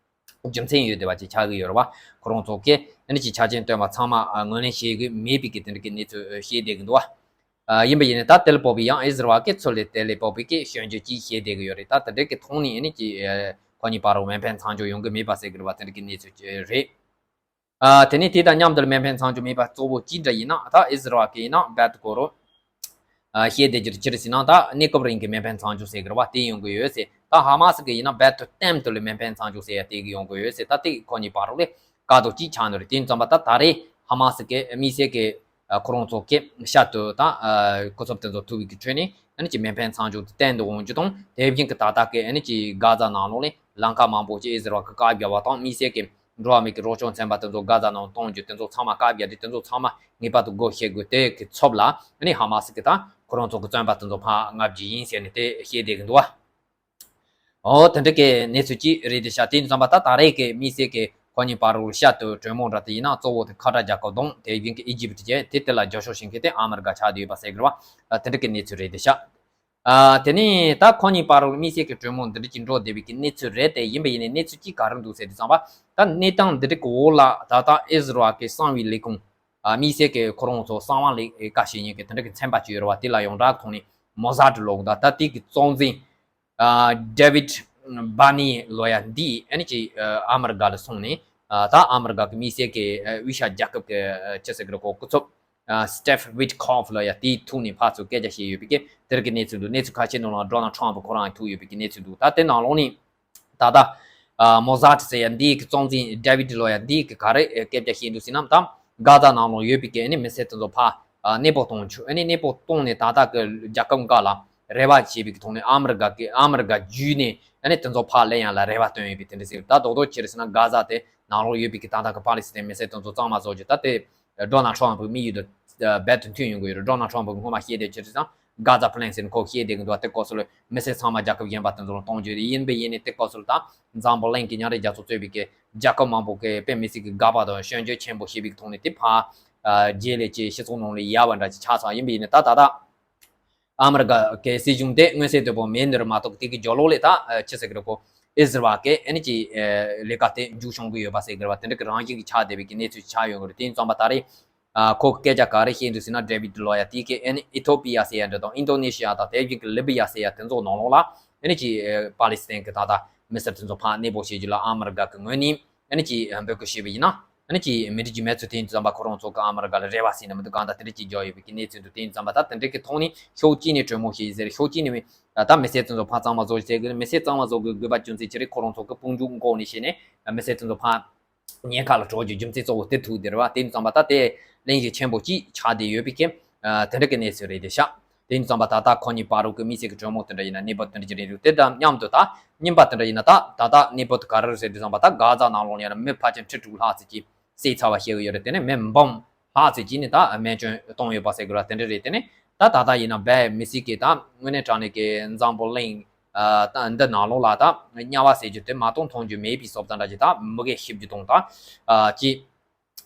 རྒྱུ་མཚན་ཡོད་བསྡད་པ་ཅིག་ཆགས་ཀྱི་ཡོད་རེད་བ། ཁོ་རང་ཚོ་གིས་ཨ་ནི་ཅིག་ཆ་རྐྱེན་བཏོན་པ་ཚང་མ་ཨ་ངོས་ལེན་བྱེད་ཀྱི་མེད་པའི་གི་དེ་འདྲ་གི་གནས་ཚུལ་ཨ་བཤད་བསྡད་ཀྱི་འདུག་བ། ཨ་ཡིན་པ་ཡིན་ནའི་ད་དེ་ལ་དཔག་པའི་ཡང་ཨི་ཟི་རལ་གི་ཚུར་ལ་དེ་ལ་དཔག་པའི་གི་སྐྱོན་བརྗོད་ཅིག་བྱས་བསྡད་ཀྱི་ཡོད་རེད། ད་དེ་འདྲ་གི་ཐོག་ནས་ཨ་ནི་ཅིག་ཨ་ཁོ་གཉིས་བར་ལ་མེ་འཕེན་མཚམས་འཇོག་ཡོང་གི་མེད་པ་ཟེར་གི་རེད་བ། དེ་འདྲ་གི་གནས་ཚུལ་ཅིག་རེད། ཨ་དེ་ནས་དེ་དང་མཉམ་དུ་མེ་འཕེན་མཚམས་འཇོག་མེད་པ་གཙོ་བོ་ཅི་འདྲ་ཡིན་ན། ད་ཨི་ཟི་རལ་གྱི་ཡིན་ན་རྦད་དེ་ཁོ་རང་ཨ་བཤད་བསྡད་རྒྱུ་ཅི་རེད་ཟེར་ན། ད་གནས་སྐབས་རིང་གི་མེ་འཕེན་མཚམས་འཇོག་ཟེར་གི་རེད་བ། དེ་ཡོང་གི་ཡོད་ཟེར། ད་ཧ་མ་སི་གི་ཡིན་ན་རྦད་དེ་གཏན་དུ་ལ་མེ་འཕེན་མཚམས་འཇོག་ཟེར་ཡ་དེ་གི་ཡོང་གི་ཡོད་ཟེར། ད་དེ་ཁོ་གཉིས་བར་རོགས་ལས་དཀའ་སྡུག་ཅིག་ཆགས་ནི་རེད། དེ་ཡིན་ཙམ་པ་ད་ད་རེས་ཧ་མ་སི་གི་དམིགས་བསལ་གི་ཁོ་རང་ཚོ་གི་ཤར་དུ་ད་སྐུ་ཚབ་དེ་ཚོ་ཐུག་པའི་གི་ཁྲོད་ནས་ཨ་ནི་ཅིག་མེ་འཕེན་མཚམས་འཇོག་དེ་གཏན་དུ་འོང་རྒྱུ་དང་། དེ་བཞིན་གི་ད་ལྟ་གི་ཨ་ནི་ཅིག་གྷ་ཛ་ནང་ལོགས་ལ་ལམ་ཁ་མང་པོ་ཅིག་ཨི་ཟི་རལ་གི་བཀག་རྒྱ་བ་དང་། དམིགས་བསལ་གི་འགྲོ་བ་མི་གི་རོགས་སྐྱོར་ཚན་པ་དེ་ཚོ་གྷ་ཛ་ནང་གཏོང་རྒྱུ་དེ་ཚོ་ཚང་མ་བཀག་རྒྱ་དེ་དེ་ཚོ་ཚང་མ་ངེས་པར་དུ་སྒོ་ཕྱེ་དགོས། དེ་གི་ཚབ་ལ་ཨ་ནི་ཧ་མ་སི་གི་ད་ཁོ་རང་ཚོ་གི་བཙོན་པ་དེ་ཚོ་ཕར་མངགས་རྒྱུ་ཡིན་ཟེར་ནས་དེ་བཤད་བསྡད་གི་འདུག་བ། ཨོ་དེ་འདྲ་གི་གནས་ཚུལ་ཅིག་རེད་དེ་ཤག་དེ་ཡིན་ཙམ་པ་ད་ད་རེས་ཀྱི་དམིགས་བསལ་གྱི་ཁོ་གཉིས་བར་རུ་ཤར་དུ་གྲོས་མོལ་འདྲ་དེ་ཡིན་ན་གཙོ་བོ་དེ་ཁ་ཏྲ་རྒྱལ་ཁབ་དང་དེ་བཞིན་གྱི་ཨི་ཇིབ་བྱས། དེ་དེ་ལ་རྒྱབ་སྐྱོར་བྱེད་མཁན་དེ་ཨ་མི་རི་ཀ་ཆགས་བསྡད་ཡོད་པ་ཟེར་གི་རེད་བ། དེ་འདྲ་གི་གནས་ཚུལ་རེད་དེ་ཤག་ཨ་དེ་ནས་ད་ཁོ་གཉིས་བར་རུ་དམིགས་བསལ་གྱི་གྲོས་མོལ་འདི་འདྲ་ཅིག་འགྲོ་བསྡད་པའི་གི་གནས་ཚུལ་རེད་དེ། ཡིན་པ་ཡིན་ནའི་གནས་ཚུལ་ཅིག་ག་རེ་འདུག་ཟེར་དུས་ཙམ་པ། ད་གནས་སྟངས་འདི་འདྲ་གི་འོག་ལ་ད་ལྟ་ཨི་ཟི་རལ་གྱི་གསང་བའི་ལས་ཁུངས་ཨ་དམིགས་བསལ་གྱི་ཁོ་རང་ཚོ་གསང་བ་ལས་ཀ་བྱེད་མཁན་གྱི་དེ་འདྲ་གི་ཚན་པ་ཅིག་ཡོད་རེད་བ། དེ་ལ་ཡོངས་གྲགས་ཐོག་ནས་མོ་ཟ་ཌི་ལབ་ཀྱི་འདུག་ད་ལྟ་དེ་གི་གཙོ་འཛིན་ཨ་ཌེ་བིད་བྷ་ནི་ལོ་ཡ་འདི་ཨ་ནི་ཅིག་ཨ་ཨ་མི་རི་ཀ་ལ་སོང་ནས་ཨ་ད་ཨ་མི་རི་ཀ་གི་དམིགས་བསལ་གྱི་ཨ་དབུས་ཤར་རྒྱལ་ཁབ་ཀྱི་ཨ་ཅི་ཟེར་གི་རེད་གོ་སྐུ་ཚབ་ཨ་སི་ཊིབ་ཝིཊ་ཁོབ་ལབ་ཡ་དེའི་ཐུག་ནས་ཕར་ཚུར་སྐད་ཆ་བཤད་ཡོད་པའི་གི་དེར་གི་གནས་ཚུལ་འདུག་གནས་ཚུལ་ཁ་ཤས་ནང་ལ་ཌོ་ནལ་ཊམ་ཕི་ཁོ་རང་ཐུག་ཡོད་པའི་གི་གནས་ཚུལ་འདུག་ད་དེ་ནང་ལོགས་ནས་ད་ལྟ་ཨ་མོ་ཟ་ཌི་ཟེར་ཡ་འདིའི་གི་གཙོ་འཛིན་ཌེ་བིད་ལོ་ཡ་འདིའི་གི་ག་རེ་སྐད་ཆ་བཤད་འདུག་ཟེར་ན། ད་གྷ་ཛ་ནང་ལོགས་ཡོད་པའི་གི་ཨ་ནི་མི་སེར་དེ་ཚོ་ཕར་ཨ་གནས་སྤོ་གཏོང་ཆོག་ཨ་ནི་གནས་སྤོ་གཏོང་ནས་ད་ལྟ་གི་རྒྱལ་ཁབ་འགའ་ལ་རེ་བ་བྱེད་པའི་གི་ཐོག་ནས་ཨ་མི་རི་ཀ་གི་ཨ་མི་རི་ཀ་བརྒྱུད་ནས་ཨ་ནི་དེ་ཚོ་ཕར་ལེན་ཡ་ལ་རེ་བ་བཏོན་ཡོད་པའི་དེ་འདྲ་ཟེར། ད་རྡོག་རྡོག་ཅི་རེད་ཟེར་ན་གྷ་ཛ་དེ་ནང་ལོགས་ཡོད་པའི་གི་ད་ལྟ་གི་པ་ལི་སི་ཐན་མི་སེར་དེ་ཚོ་གཙང་མ་བཟོ་རྒྱུ་ད་དེ་ཌོ་ནལ་ཊམ་ཕི་གི་དམིགས་ཡུལ་དུ་རྦད་དུ་མཐུན་ཡོང་གི་ཡོད་རེད། ཌོ་ནལ་ཊམ་ཕི་གི་སྔོན་མ་བཤད་དེ་ཅི་རེད་ཟེར་ན་གྷ་ཛ་པི་ལན་ཟེར་ནས་ཁོ་བཤད་བསྡད་ཀྱི་འདུག་དེ་སྐབས་སུ་ལ་མི་སེར་ཚང་མ་རྒྱལ་ཁབ་གཞན་པ་དེ་ཚོ་ལ་གཏོང་རྒྱུ་རེད། ཡིན་པས་ཡིན་ནའི་དེ་སྐབས་སུ་ལ་ད་འཛམ་བུ་གླིང་གི་མཉམ་འབྲེལ་རྒྱལ་ཚོགས་གཙོས་པའི་གི་རྒྱལ་ཁབ་མང་པོ་གི་དཔེ་མི་སྲིད་ཀྱི་དགག་པ་དང་སྐྱོན་བརྗོད་ཆེན་པོ་བྱེད་པའི་ཐོག་ནས་དེ་ཕར་ཨ་རྗེས་ལས་ཀྱི་སྤྱི་ཚོགས་ནང་ལ་ཡལ་བ་འདྲ་ཅིག་ཆགས་སོང་། ཡིན་པས་ཡིན་ནའི་ད་ད་ལྟ་ཨ་མི་རི་ཀ་གི་སྲིད་གཞུང་དེ་མངོན་གསལ་དོད་པོ་མེད་ནི་རེད་མ་གཏོགས། དེ་གི་རྒྱབ་ལོགས་ལ་ད་ཨ་ཅི་ཟེར་གི་རེད་གོ་ཨི་ཟི་རལ་གི་ཨ་ནི་ཅིག་ཨ་ལས་ཀ་དེ་མཇུག་སྐྱོང་གི་ཡོད་པ་ཟེར་གི་རེད་བ། དེ་འདྲ་གི་རང་བཞིན་གྱི་ཆགས་བསྡད་པའི་གི་གནས་ཚུལ་ཆགས་ཡོང་གི་རེད། དེ་ཡིན་ཙམ་པ་ད་རེས་ཨ་ཁོ་གི་སྐད་ཆ་ག་རེ་བཤད་འདུག་ཟེར་ན། ཌེ་བིད་ལོ་ཡ་དེ་གི་ཨ་ནི་ཨི་ཐོ་པི་ཡ་ཟེར་ཡ་འདྲ་དང་ཨིན་ཌོ་ནེ་ཤི་ཡ་དང་དེ་བཞིན་གི་ལི་བི་ཡ་ཟེར་ཡ་དེ་ཚོ་ནང་ལོགས་ལ་ཨ་ནི་ཅིག་ཨ་པ་ལི་སི་ཐན་གི་ད་ལྟ་མི་སེར་དེ་ཚོ་ཕར་གནས་སྤོ་བྱེད་རྒྱུ་ལ་ཨ་མི་རི་ཀ་གི་ངོས་ནས་ཨ་ནི་ཅིག་འབོད་སྐུལ་ཞུས་པ་ཡིན་ན། ཨ་ནི་ཅིག་མི་འགྲིག་རྒྱུ་མེད་ཚུལ་དེ་ཡིན་ཙམ་པ་ཁོ་རང་ཚོ་གི་ཨ་མི་རི་ཀ་ལ་རེ་བ་ཟེར་ན་མི་འདུག་གང་ལྟར་དེ་འདྲ་ཅིག་བརྗོད་ཡོད་པའི་གི་གནས་ཚུལ་འདུག་དེ་ཡིན་ཙམ་པ་ད་དེ་འདྲ་གི་ཐོག་ནས་ཕྱོགས་གཅིག་ནས་གྲོས་མོལ་བྱེད་ཟེར། ཕྱོགས་གཅིག་ནས་ད་མི་སེར་དེ་ཚོ་ཕར་གཙང་མ་བཟོ་ཟེར་གི། མི་སེར་གཙང་མ་བཟོ་དགོས་དགོས་པ་རྒྱུ་མཚན་ཅི་རེད། ཁོ་རང་ཚོ་གི་དཔུང་འཇུག་འགོག་ནས་བྱས་ནས་མི་སེར་དེ་ཚོ་ཕར་ཉེན་ཁ་ལ་གྲོགས་རྒྱུ་རྒྱུ་མཚན་གཙོ་བོ་དེ་ཐུག་དེ་རེད་བ། དེ་ཡིན་ཙམ་པ་ད་དེ་གླེང་གཞི་ཆེན་པོ་གཅིག་ཆགས་བསྡད་ཡོད་པའི་གི་དེ་འདྲ་གི་གནས་ཚུལ་རེད་དེ་ཤག་དེ་ཡིན་ཙམ་པ་ད་ལྟ་ཁོ་གཉིས་བར་དུ་གི་དམིགས་བསལ་གྱི་གྲོས་མོལ་དེ་འདྲ་ཡིན་ན་གནས་བབ་དེ་འདྲ་ཅིག་རེད་འདུག་དེ་དང་མཉམ་དུ་ད་རྙིང་པ་དེ་འདྲ་ཡིན་ན་ད་ད་ལྟ་གནས་བབ་དེ་ག་རེ་རེད་ཟེར་དུས་ཙམ་པ་ད་གྷ་ཛ་ནང་ལོགས་ཡིན་ན་མི་ཕལ་ཆེར་ཁྲི་དྲུག་ལྷག་ཙམ་གྱིས་བསད་ཚར་བ་བཤད་གི་ཡོད་རེད། དེ་ནས་མི་འབུམ་ལྷག་ཙམ་གྱིས་ནི་ད་རྨས་སྐྱོན་བཏང་ཡོད་པ་ཟེར་གི་རེད། དེ་འདྲ་རེད། དེ་ནས་ད་ད་ལྟ་ཡིན་ན་རྦད་མི་སྲིད་ཀྱི་ད་དངོས་གནས་དྲང་གནས་ཀྱི་འཛམ་བུ་གླིང་ཨ་ད་འདི་ནང་ལོགས་ལ་ད་དམྱལ་བ་ཟེར་རྒྱུ་དེ་མ་གཏོགས་མཐོང་རྒྱུ་མེད་པའི་བཟོ་ལྟ་འདྲ་ཅིག་ད་མུ་གེ་ཤི་རྒྱུ་དང་ད་ཨ་ཅི།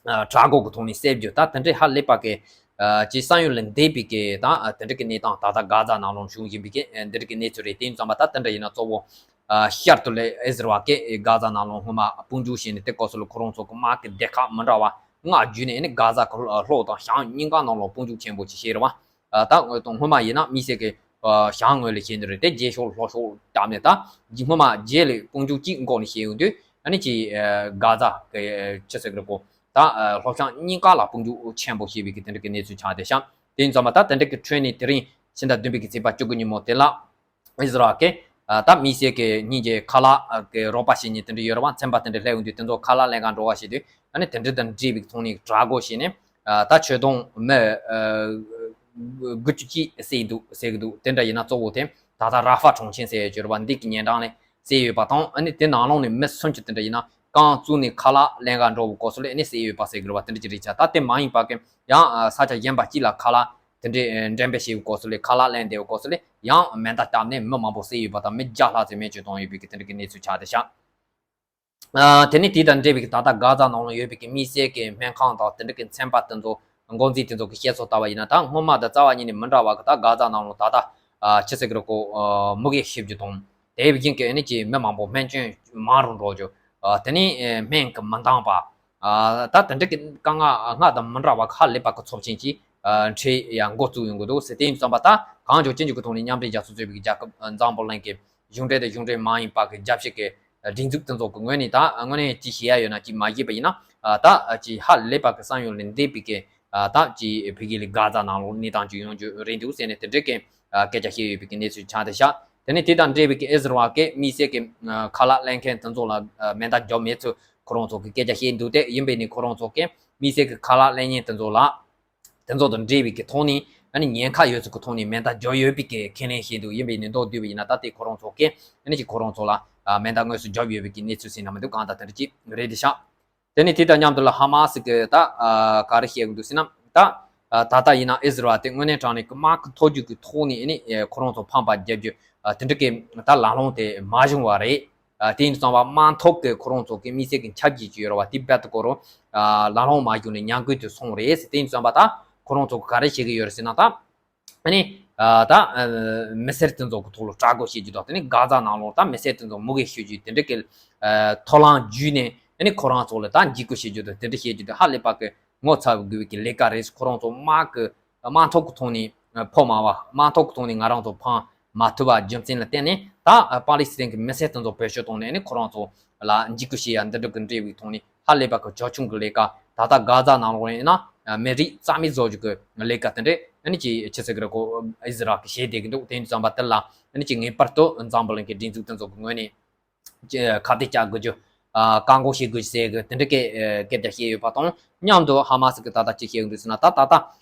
ཨ་དྲག་རྒོལ་གྱི་ཐོག་ནས་བསད་རྒྱུ་ད་དེ་འདྲའི་ཧ་ལས་པ་གི་ཨ་ཅིག་བསམ་ཡུལ་ལས་འདས་པའི་གི་ད་ཨ་དེ་འདྲ་གི་གནས་སྟངས་ད་ལྟ་གྷ་ཛ་ནང་ལོགས་བྱུང་བཞིན་པའི་གི་ཨ་འདི་འདྲ་གི་གནས་ཚུལ་རེད། དེ་ཡིན་ཙམ་པ་ད་དེ་འདྲ་ཡིན་ན་གཙོ་བོ་ཨ་ཤར་དུ་ལས་ཨི་ཟི་རལ་གི་གྷ་ཛ་ནང་ལོགས་སྔོན་མ་དཔུང་འཇུག་བྱས་ནས་དེ་སྐབས་སུ་ལ་ཁོ་རང་ཚོ་གི་དམག་གི་སྡེ་ཁག་མི་འདྲ་བ་ལྔ་བརྒྱུད་ནས་ཨ་ནི་གྷ་ཛ་གི་ལྷོ་དང་བྱང་གཉིས་ཀ་ནང་ལོགས་དཔུང་འཇུག་ཆེན་པོ་ཅིག་བྱས་རེད་བ། ཨ་ད་སྔོན་མ་ཡིན་ན་དམིགས་བསལ་གི་ཨ་བྱང་ངོས་ལ་བྱས་ནི་རེད། དེ་རྗེས་ཕྱོགས་ལྷོ་ཕྱོགས་བཏབ་ནས་ད་སྔོན་མ་རྗེས་ལ་དཔུང་འཇུག་གཅིག་འགོག་ནས་བྱས་ཡོང་དུས་ཨ་ནི་ཅིག་ཨ་གྷ་ཛ་གི་ཅི་ཟེར་གི་རེད་གོ་ད་ཨ་ལྷོ་བྱང་གཉིས་ཀ་ལ་དཔུང་འཇུག་ཆེན་པོ་བྱས་པའི་གི་དེ་འདྲ་གི་གནས་ཚུལ་ཆགས་བསྡད་ཤག་དེ་ཡིན་ཙམ་པ་ད་དེ་འདྲ་གི་ཁྲོད་ནས་དེ་རིང་ཕྱི་ཟླ་བདུན་པའི་གི་ཚེས་པ་བཅུ་དགུ་ཉིན་མོ་དེ་ལ་ཨི་ཟི་རལ་གི་ཨ་ད་དམིགས་བསལ་གི་སྙིང་རྗེ་ཁ་ལག་གི་རོགས་པ་བྱེད་མཁན་དེ་འདྲ་ཡོད་རེད་བ། ཚན་པ་དེ་འདྲ་སླེབས་ཡོང་དུས་དེ་ཚོ་ཁ་ལག་ལེན་ག་འགྲོ་བ་བྱེད་དུས་ཨ་ནི་དེ་འདྲ་དང་འབྲེལ་བའི་ཐོག་ནས་དྲག་རྒོལ་བྱས་ནས་ཨ་ད་ཆོས་དོན་མི་ཨ་དགུ་བཅུ་གཅིག་བསད་འདུག་ཟེར་གི་འདུག་དེ་འདྲ་ཡིན་ན་གཙོ་བོ་དེ་ད་ལྟ་ར་ཧྥ་གྲོང་ཁྱེར་ཟེར་ཡོད་རེད་བ། འདི་གི་ཉེ་འགྲམ་ལ་བསད་ཡོད་པ་དང་། ཨ་ནི་དེ་ནང་ལོགས་ནས་མི་སུམ་ཅུ་དེ་འདྲ་ཡིན་ན་རྐང་བཙུགས་ནས་ཁ་ལག་ལེན་ག་འགྲོ་བའི་སྐབས་སུ་ལ་ཨ་ནི་བསད་ཡོད་པ་ཟེར་གི་རེད་བ། དེ་འདྲ་ཅིག་རེད་ཤག་ད་དེ་མ་ཡིན་པ་གི་ཡང་ཨ་ས་ཆ་གཞན་པ་གཅིག་ལ་ཁ་ལག་དེ་འདྲའི་འགྲེམས་སྤེལ་བྱེད་པའི་སྐབས་སུ་ལ་ཁ་ལག་ལེན་བསྡད་པའི་སྐབས་སུ་ལ་ཡང་མེ་མདའ་བཏབ་ནས་མི་མང་པོ་བསད་ཡོད་པ་དང་མི་བརྒྱ་ལྷག་ཙམ་རྨས་སྐྱོན་བཏང་ཡོད་པའི་གི་དེ་འདྲ་གི་གནས་ཚུལ་ཆགས་བསྡད་ཤག་ཨ་དེ་ནས་དེ་དང་འབྲེལ་བའི་གི་ད་ལྟ་གྷ་ཛ་ནང་ལ་ཡོད་པའི་གི་དམིགས་བསལ་གི་སྨན་ཁང་དང་དེ་འདྲ་གི་ཚན་པ་དེ་ཚོ་འགོ་འཛིན་དེ་ཚོ་གི་བཤད་སྲོལ་ལྟ་བ་ཡིན་ན་ད་སྔོན་མ་དང་རྩ་བ་ཉིད་ནས་མི་འདྲ་བ་གི་ད་གྷ་ཛ་ནང་ལ་ད་ལྟ་ཨ་ཅི་ཟེར་གི་རེད་གོ་ཨ་མུ་གེ་ཤི་རྒྱུ་དང་དེ་བཞིན་གི་ཨ་ནི་ཅིག་མི་མང་པོ་རྨས་སྐྱོན་མང་རུ་འགྲོ་རྒྱུ། ཨ་དེ་ནས་ཨ་སྨན་གི་མི་འདང་པ། ཨ་ད་དེ་འདྲ་གི་དཀའ་ངལ་སྔར་དང་མི་འདྲ་བ་ཧ་ལས་པ་གི་ཚབས་ཆེན་གྱི་ཨ་འཕྲད་ཡ་འགོ་བཙུགས་ཡོང་གི་འདུག་ཟེར། དེ་ཡིན་ཙམ་པ་ད་གང་མགྱོགས་ཅི་མགྱོགས་ཀྱི་ཐོག་ནས་མཉམ་འབྲེལ་རྒྱལ་ཚོགས་གཙོས་པའི་རྒྱལ་ཁབ་ཨ་འཛམ་བུ་གླིང་གི་གཞུང་འབྲེལ་དང་གཞུང་འབྲེལ་མ་ཡིན་པ་གི་རྒྱབ་བཤིག་གི་ སྒྲིག་འཛུགས་དེ་ཚོ་གི་ངོས་ནས་ད་དངོས་གནས་ཅི་བྱེད་ཡ་ཡོད་ན་ཅི་མ་བྱས་པ་ཡིན་ན་ད་ཅི་ཧ་ལས་པ་གི་བསམ་ཡུལ་ལས་འདས་པའི་གི་ད་ཅི་ཕ་གི་ལ་གྷ་ཛ་ནང་ལོགས་གནས་སྟངས་ཅིག་ཡོང་རྒྱུ་རེད་འདུག་ཟེར་ནས་དེ་འདྲའི་གི་སྐད་ཆ་བཤད་ཡོད་པའི་གི་གནས་ཚུལ་ཆགས་བསྡད་ཤག་དེ་ནས་དེ་དང་འབྲེལ་བའི་གི་ཨི་ཟི་རལ་གི་དམིགས་བསལ་གི་ཁ་ལག་ལེན་མཁན་དེ་ཚོ་ལ་མེ་མདའ་རྒྱོབ་མེད་ཚུལ་ཁོ་རང་ཚོ་གི་སྐད་ཆ་བཤད་འདུག་སྟེ། ཡིན་པས་ནི་ཁོ་རང་ཚོ་གི་དམིགས་བསལ་གི་ཁ་ལག་ལེན་མཁན་དེ་ཚོ་ལ་དེ་ཚོ་དང་འབྲེལ་བའི་གི་ཐོག་ནས་ཨ་ནི་ཉེན་ཁ་ཡོད་ཚུལ་གི་ཐོག་ནས་མེ་མདའ་རྒྱོབ་ཡོད་པའི་གི་ཁས་ལེན་བྱས་འདུག་ཡིན་པས་ནི་མདོར་བསྡུས་པ་ཡིན་ན་ད་ལྟའི་ཁོ་རང་ཚོ་གི་ཨ་ནི་ཅིག་ཁོ་རང་ཚོ་ལ་མེ་མདའ་དངོས་སུ་རྒྱོབ་ཡོད་པའི་གི་གནས་ཚུལ་ཟེར་ན་མི་འདུག་གང་ལྟར་དེ་འདྲ་ཅིག་རེད་དེ་ཤག་དེ་ནས་དེ་དང་མཉམ་དུ་ལ་ཧ་མ་སི་གི་ད་ག་རེ་བཤད་གི་འདུག་ཟེར་ན་ད་ད་ལྟ་ཡིན་ན་ཨི་ཟི་རལ་དེ་དངོས་གནས་དྲང་གནས་གི་དམག་གི་མཐོ་རྒྱུགས་ཀྱི་ཐོག་ནས་ཨ་ནི་ཁོ་རང་ཚོ་ཕམ་པ་རྒྱབ་རྒྱུ་དེ་འདྲ་གི་ད་ལམ་ལྷོང་དེ་མ་བྱུང་བ་རེད། དེ་ཡིན་དུས་ཙམ་པ་དམག་འཐབ་ཀྱི་ཁོ་རང་ཚོ་གི་དམིགས་བསལ་གྱི་ཁྱབ་ཀྱི་ཅིག་ཡོད་ར་བ་དེ་རྦད་དེ་ཁོ་རང་ལམ་ལྷོང་མ་བྱུང་ནས་ཉམས་རྒུད་དུ་སོང་རེད་ཟེར། དེ་ཡིན་དུས་ཙམ་པ་ད་ཁོ་རང་ཚོ་གི་ག་རེ་བྱེད་ཀྱི་ཡོད་རེད་ཟེར་ན་ད་ཨ་ནི་ད་མི་སེར་དེ་ཚོ་གི་ཐོག་ལ་དྲག་རྒོལ་བྱེད་རྒྱུ་དང་དེ་ནི་གྷ་ཛ་ནང་ལོགས་ད་མི་སེར་དེ་ཚོ་མུ་གེ་ཤོད་རྒྱུ་དེ་འདྲ་གི་ཐོ་རངས་བརྒྱུད་ནས་ཨ་ནི་ཁོ་རང་ཚོ་ལ་ད་འཇིགས་སྐུལ་བྱེད་རྒྱུ་དང་དེ་འདྲ་བྱེད་རྒྱུ་དེ་ཧ་ལས་པ་གི་ངོ་ཚ་དགོས་པའི་གི་ལས་ཀ་རེད། ཁོ་རང་ཚོ་དམག་གི་དམག་འཐབ་ཀྱི་ཐོག་ནས་ཕོ་མ་བ་དམག་འཐབ་ཀྱི་ཐོག་ནས་ང་རང་ཚོ་ཕམ་མ་ཐུབ་པ་རྒྱུ་མཚན་ལ་བརྟེན་ནས་ད་པ་ལི་སི་ཐན་གྱི་མི་སེར་དེ་ཚོ་བེད་སྤྱོད་བཏང་ནས་ཨ་ནི་ཁོ་རང་ཚོ་ལ་འཇིགས་སྐུལ་བྱེད་ཡ་འདི་འདྲ་གི་འབྲེལ་བའི་ཐོག་ནས་ཧ་ལས་པ་གི་ཅོལ་ཆུང་གི་ལས་ཀ་ད་ལྟ་གྷ་ཛ་ནང་ལོགས་ཡིན་ན་མི་རིགས་རྩ་མེད་བཟོ་རྒྱུ་གི་ལས་ཀ་དེ་འདྲས་ཨ་ནི་ཅིག་ཆི་ཟེར་གི་རེད་གོ་ཨི་ཟི་རལ་གི་བྱེད་བསྡད་གི་འདུག་དེ་ཡིན་དུས་ཙམ་པ་དེ་ལ་ཨ་ནི་ཅིག་ངེས་པར་དུ་འཛམ་བུ་གླིང་གི་སྒྲིག་འཛུགས་དེ་ཚོ་གི་ངོས་ནས་ཁ་གཏད་བཅག་དགོས་རྒྱུ། བཀག་འགོག་བྱེད་དགོས་ཟེར་གི་དེ་འདྲ་གི་སྐད་ཆ་བཤད་ཡོད་པ་དང་མཉམ་དུ་ཧ་མ་སི་གི་ད་ལྟ་ཅི་བཤད་ཡོད་འདུག་ཟེར་ན་ད་ད་ལྟ་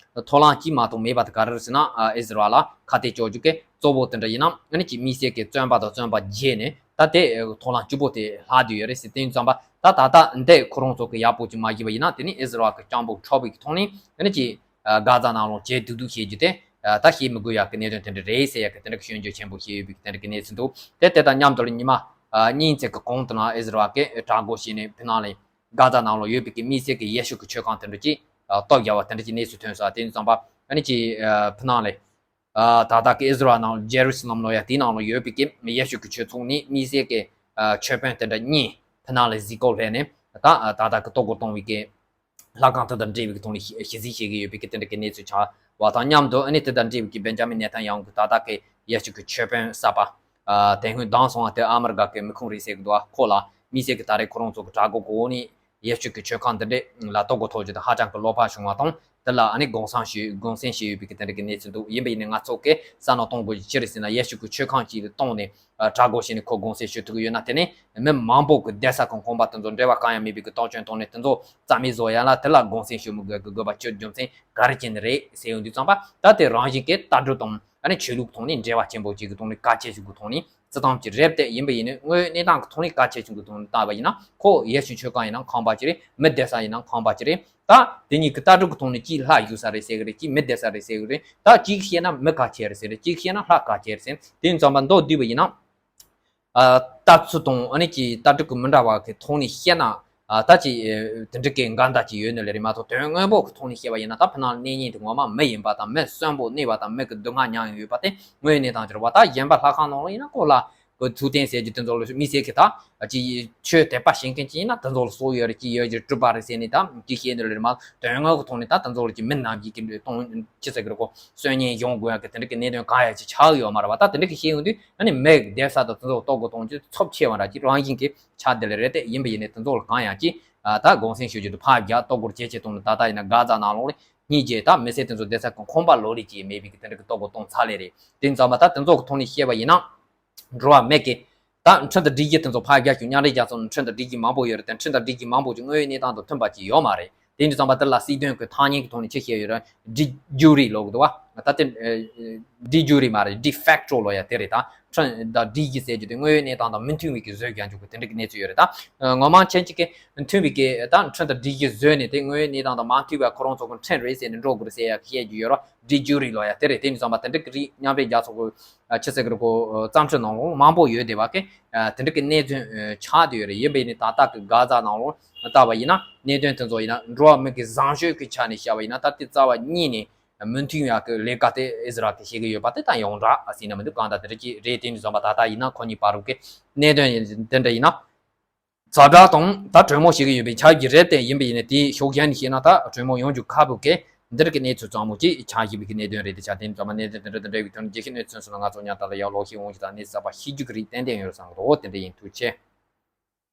ཐོ་རངས་གཅིག་མ་གཏོགས་མེད་པ་དེ་ག་རེ་རེད་ཟེར་ན་ཨི་ཟི་རལ་ལ་ཁ་གཏད་གཅོག་རྒྱུ་གི་གཙོ་བོ་དེ་འདྲ་ཡིན་ན་ཨ་ནི་ཅིག་དམིགས་བསལ་གི་བཙོན་པ་དང་བཙོན་པ་བརྗེས་ནས་ད་དེ་ཐོ་རངས་བཅུ་པོ་དེ་ལྷག་བསྡད་ཡོད་རེད་ཟེར། དེ་ཡིན་ཙམ་པ་ད་ད་ལྟ་འདི་ཁོ་རང་ཚོ་གི་ཡག་པོ་ཅིག་མ་བྱས་པ་ཡིན་ན་དེ་ནི་ཨི་ཟི་རལ་གི་སྤྱང་པོ་འཕྲོག་པའི་གི་ཐོག་ནས་ཨ་ནི་ཅིག་གྷ་ཛ་ནང་ལོགས་བྱེད་སྡུག་སྡུག་བྱེད་རྒྱུ་དེ་ད་བཤད་མི་དགོས་ཡག་གི་གནད་དོན་དེ་འདྲ་རེད་ཟེར་ཡག་གི་དེ་འདྲ་གི་སྐྱོན་བརྗོད་ཆེན་པོ་བྱས་ཡོད་པའི་གི་དེ་འདྲ་གི་གནས་ཚུལ་འདུག་དེ་དེ་དང་མཉམ་དུ་ལ་ཉི་མ་གཉིས་ཙམ་གི་གོང་དུ་ན་ཨི་ཟི་རལ་གི་དྲག་རྒོལ་བྱས་ནས་ཕི་ནང་ལ་གྷ་ཛ་ནང་ལོགས་ཡོད་པའི་གི་དམིགས་བསལ་གི་ཡེ་ཤུ་གི་མཆོད་ཁང་དེ་འདྲ་ཅིག་གཏོར་བརྒྱབ་པ་དེ་འདྲ་ཅིག་གནས་ཚུལ་ཐོན་སོང་། དེ་ཡིན་ཙམ་པ་ཨ་ནི་ཅིག་ཕི་ནང་ལ་ད་ལྟ་གི་ཨི་ཟི་རལ་ནང་ཇེ་རུ་སི་ལམ་ལོ་ཡ་དེའི་ནང་ལ་ཡོད་པའི་གི་ཡེ་ཤུ་གི་ཆོས་ཚོགས་ནི་དམིགས་བསལ་གི་ཆོས་དཔོན་དེ་འདྲ་གཉིས་ཕི་ནང་ལ་གཟིགས་སྐོར་སླེབས་ནས་ད་ད་ལྟ་གི་གཏོར་རྒོལ་གཏོང་བའི་གི་ལྷ་ཁང་དེ་དང་འབྲེལ་བའི་གི་ཐོག་ནས་ཞི་ཞི་འཛིན་བྱེད་ཀྱི་ཡོད་པའི་གི་དེ་འདྲ་གི་གནས་ཚུལ་ཆགས་པ་དང་མཉམ་དུ་ཨ་ནི་དེ་དང་འབྲེལ་བའི་གི་བེན་ཇ་མིན་ནེ་ཐན་ཡང་གི་ད་ལྟ་གི་ཡེ་ཤུ་གི་ཆོས་དཔོན་གསར་པ་དེ་སྔོན་བདམས་སོང་བ་དེ་ཨ་མི་རི་ཀ་གི་མི་ཁུངས་རེད་ཟེར་གི་འདུག་ཁོ་ལ་དམིགས་བསལ་གི་ད་རེས་ཁོ་རང་ཚོ་གི་དྲག་རྒོལ་གོ་ནས་ཡེ་ཤུ་གི་ཆོས་ཁང་འདི་འདྲས་ལ་གཏོར་རྒོལ་ཐོག་རྒྱུ་དང་ཧ་ཅང་གི་བློ་ཕམ་བྱུང་བ་དང་། དེ་ལ་ཨ་ནི་དགོངས་སེལ་ཞུ་དགོངས་སེལ་ཞུས་ཡོད་པའི་གི་དེ་འདྲ་གི་གནས་ཚུལ་འདུག་ཡིན་པ་ཡིན་ནའི་ང་ཚོ་གི་བསམ་བློ་གཏོང་དགོས་ཀྱི་ཅི་རེད་ཟེར་ན་ཡེ་ཤུ་གི་ཆོས་ཁང་གཅིག་ལ་གཏོང་ནས་དྲག་རྒོལ་བྱས་ནས་ཁོ་དགོངས་སེལ་ཞུ་ཐུབ་ཀྱི་ཡོད་ན་དེ་ནི་མི་མང་པོ་གི་བསྡད་ས་གི་ཁང་པ་དེ་ཚོ་འབྲེལ་བ་གང་ཡང་མེད་པའི་གི་གཏོར་སྐྱོན་བཏང་ནས་དེ་ཚོ་རྩ་མེད་བཟོ་ཡ་ལ་དེ་ལ་དགོངས་སེལ་ཞུ་མི་དགོས་གི་དགོས་པ་ཅི་རྒྱུ་མཚན་ག་རེ་བྱས་ནས་རེད་ཟེར་ཡོང་དུས་ཙམ་པ་ད་དེ་རང་བཞིན་གི་ལྟ་གྲུབ་དང་། ཨ་ནི་ཆོས་ལུགས་ཐོག་ནས་འབྲེལ་བ་ཆེན་པོ་ཅིག་གི་ཐོག་ནས་བཀའ་ཆད་ཞིག་གི་ཐོག་ནས་བརྩི་སྟངས་ཅིག་རེད་དེ་ཡིན་པ་ཡིན་ནའི་དངོས་ཡོད་གནས་སྟངས་ཀྱི་ཐོག་ནས་བཀའ་ཆད་ཞིག་གི་ཐོག་ནས་བལྟས་པ་ཡིན་ན་ཁོ་ཡེ་ཤུ་ཆོས་ཁང་ཡིན་ན་ཁང་པ་ཅིག་རེད། མི་བསྡད་ས་ཡིན་ན་ཁང་པ་ཅིག་རེད། ད་དེ་གཉིས་ཀྱི་ལྟ་གྲུབ་ཀྱི་ཐོག་ནས་གཅིག་ལྷ་བཞུགས་ས་རེད་ཟེར་གི་རེད། གཅིག་མི་བསྡད་ས་རེད་ཟེར་གི་རེད། ད་གཅིག་བཤད་ན་མི་ཁ་ཆད་རེད་ཟེར་རེད། གཅིག་བཤད་ན་ལྷ་ཁ་ཆད་རེད་ཟེར། དེ་ཡིན་ཙམ་པ་མདོར་བསྡུས་པ་ཡིན་ན། ལྟ་ཚུལ་དང་ཨ་ནི་ཀྱི་ལྟ་གྲུབ་ཀྱི་མི་འདྲ་བ་གི་ཐོག་ནས་བཤད་ན། ད་ཅི་དེ་འདྲ་གི་འགལ་ཟླ་ཅིག་ཡོད་ནི་ལས་རེད་མ་གཏོགས་དོན་དངོས་པོ་གི་ཐོག་ནས་བཤད་པ་ཡིན་ན་ད་ཕི་ནང་གནས་མཁན་དེ་ངོ་མ་མི་ཡིན་པ་དང་མི་གསོན་པོ་གནས་པ་དང་མི་གི་སྡུག་བསྔལ་མྱངས་ཡོད་པ་དེ་དངོས་ཡོད་གནས་སྟངས་ཅིག་རེད་བ། ད་གཞན་པ་ལྷ་ཁང་ནང་ལ་ཡིན་ན་ཁོ་ལ་གི་ཐུགས་རྟེན་ཟེར་རྒྱུ་དེ་ཚོ་ལ་དམིགས་བསལ་གི་ད་ཅི་ཆོས་དད་པ་བྱེད་མཁན་ཅིག་ཡིན་ན་དེ་ཚོ་ལ་གསོལ་ཡོད་རེད། ཅི་ཡོད་ཀྱི་སྒྲུབ་པ་རེད་ཟེར་ནས་ད་ཅི་བཤད་ནི་ལས་རེད་མ་གཏོགས་དོན་དངོས་གི་ཐོག་ནས་ད་དེ་ཚོ་ལ་ཅི་མི་ནམ་རྒྱུན་གི་གཏོང་ཅི་ཟེར་གི་རེད་གོ་གསོལ་སྙིང་གཞུང་དགོས་ཡ་གི་དེ་འདྲ་གི་གནད་དོན་གང་ཡང་ཅིག་ཆགས་ཡོད་མ་རེད་བ། ད་དེ་འདྲ་གི་བཤད་ཡོང་དུས་ཨ་ནི་མི་གི་བསྡད་ས་དང་དེ་ཚོ་ལ་གཏོར་རྒོལ་གཏོང་རྒྱུ་ཚབས་ཆེ་བ་འདྲ་ཅིག་རང་བཞིན་གི་ཆགས་བསྡད་ལེ་རེད་དེ། ཡིན་པ་ཡིན་ནའི་དེ་ཚོ་ལ་གང་ཡང་ཅིག་ད་དགོངས་སེལ་ཞུ་རྒྱུ་དང་ཕར་རྒྱག་གཏོར་རྒོལ་ཇེ་ཆེ་གཏོང་ནས་ད་ལྟ་ཡིན་ན་གྷ་ཛ་ནང་ལོགས་ལ་སྙིང་རྗེ་ད་མི་སེར་དེ་ཚོ་བསྡད་ས་གི་ཁང་པ་ལོ་ལེགས་ཅིག་མེད་པའི་གི་དེ་འདྲ་གི་གཏོར་རྒོལ་གཏོང་ཚར་ལེ་རེད། དེ་ཙམ་པ་ད་དེ་ཚོ་གི་ཐོག་ནས་བཤད་པ་ཡིན་ན་འགྲོ་བ་མི་གི་ད་ཁྲིམས་དང་སྒྲིག་གཞི་དེ་ཚོ་ཕར་རྒྱག་རྒྱུ་མཉམ་འབྲེལ་རྒྱལ་ཚོགས་ནང་ཁྲིམས་དང་སྒྲིག་གཞི་མང་པོ་ཡོད་རེད་དེ་ཁྲིམས་དང་སྒྲིག་གཞི་མང་པོ་ཅིག་དངོས་ཡོད་གནས་སྟངས་དང་མཐུན་པ་ཅིག་ཡོད་མ་རེད། དེ་འདྲ་ཙམ་པ་དེ་ལ་སྲིད་དོན་གྱི་ཐ་སྙད་ཀྱི་ཐོག་ནས་ཅི་བཤད་ཡོད་རེད། ཌི་ཇུ་རི་ལབ་གི་འདུག་བ། ད་དེ་ཌི་ཇུ་རི་མ་རེད། ཌི་ཕེག་ཊོ་ལབ་ཡ་དེ་རེད། ད་ཁྲིམས་དང་སྒྲིག་གཞི་ཟེར་རྒྱུ་དེ་དངོས་ཡོད་གནས་སྟངས་དང་མི་མཐུན་པའི་གི་བཟོས་རྒྱག་རྒྱུ་གི་དེ་འདྲ་གི་གནས་ཚུལ་ཡོད་རེད། ད་ངོ་མ་མཁྱེན་གཅིག་གི་མཐུན་པའི་གི་ད་ཁྲིམས་དང་སྒྲིག་གཞི་བཟོས་ནས་དེ་དངོས་ཡོད་གནས་སྟངས་དང་མ་མཐུན་པ་ཁོ་རང་ཚོ་གི་ཁྲིམས་རེད་ཟེར་ནས་འགྲོ་དགོས་རེད་ཟེར་ཡ་གི་བཤད་རྒྱུ་ཡོད་རེད། ཌི་ཇུ་རི་ལབ་ཡ་དེ་རེད། དེ་འདྲ་ཙམ་པ་དེ་འདྲ་གི་རིགས་མཉམ་འབྲེལ་རྒྱལ་ཚོགས་གི་ཆི་ཟེར་གི་རེད་གོ་བརྩམས་ཆོས་ནང་ལོགས་མང་པོ་ཡོད་བསྡད་པ་གི་དེ་འདྲ་གི་གནད་དོན་ཆགས་བསྡད་ཡོད་རེད། ཡིན་པས་ནི་ད་ལྟ་གི་གྷ་ཛ་ནང་ལོགས་བལྟས་པ་ཡིན་ན་གནད་དོན་དེ་ཚོ་ཡིན་ན་འགྲོ་བ་མི་གི་བཟང་སྤྱོད་ཀྱི་ཆ་ནས་བཤད་པ་ཡིན་ན་ད་ལྟའི་རྩ་བ་ཉིད་ནས་མུ་མཐུད་ཡག་གི་ལས་ཀ་དེ་ཨི་ཟི་རལ་གྱིས་བྱེད་ཀྱི་ཡོད་པ་དེ་ད་ཡོངས་གྲགས་ཟེར་ན་མི་འདུག་གང་ལྟར་དེ་འདྲ་ཅིག་རེད། དེ་འདྲ་ཙམ་པ་ད་ལྟ་ཡིན་ན་ཁོ་གཉིས་བར་དུ་གི་གནད་དོན་དེ་འདྲ་ཡིན་ན་ཛ་དྲག་དང་ད་གྲོས་མོལ་བྱེད་ཀྱི་ཡོད་པའི་ཆ་རྒྱུས་རེད་དེ། ཡིན་པ་ཡིན་ན་དེའི་ཕྱོགས་གཞན་ནས་བཤད་ན་ད་གྲོས་མོལ་ཡོང་རྒྱུ་ཁག་པོ་གི་འདི་འདྲ་གི་གནས་ཚུལ་ཙམ་མོ་ཅིག་ཆགས་བཞིན་པའི་གི་གནད་དོན་རེད། དེ་ཆ་དེ་འདྲ་ཙམ་པ་གནད་དོན་དེ་འདྲ་དེ་འདྲ་བའི་དོན་རྒྱལ་ཁའི་གནས་ཚུལ་སོགས་ལ་ང་ཚོ་ཉག་ཐག་ལ་ཡག་ལོག་ཤེས་འོང་རྒྱུ་དང་གནས་ཚུལ་གསར་པ་ཤེས་རྒྱུ་གི་རིགས་ཏན་ཏན་ཡོད་བསམ་གི་འདུག་དེ་འདྲ་ཡིན། ཐུགས་རྗེ་ཆེ།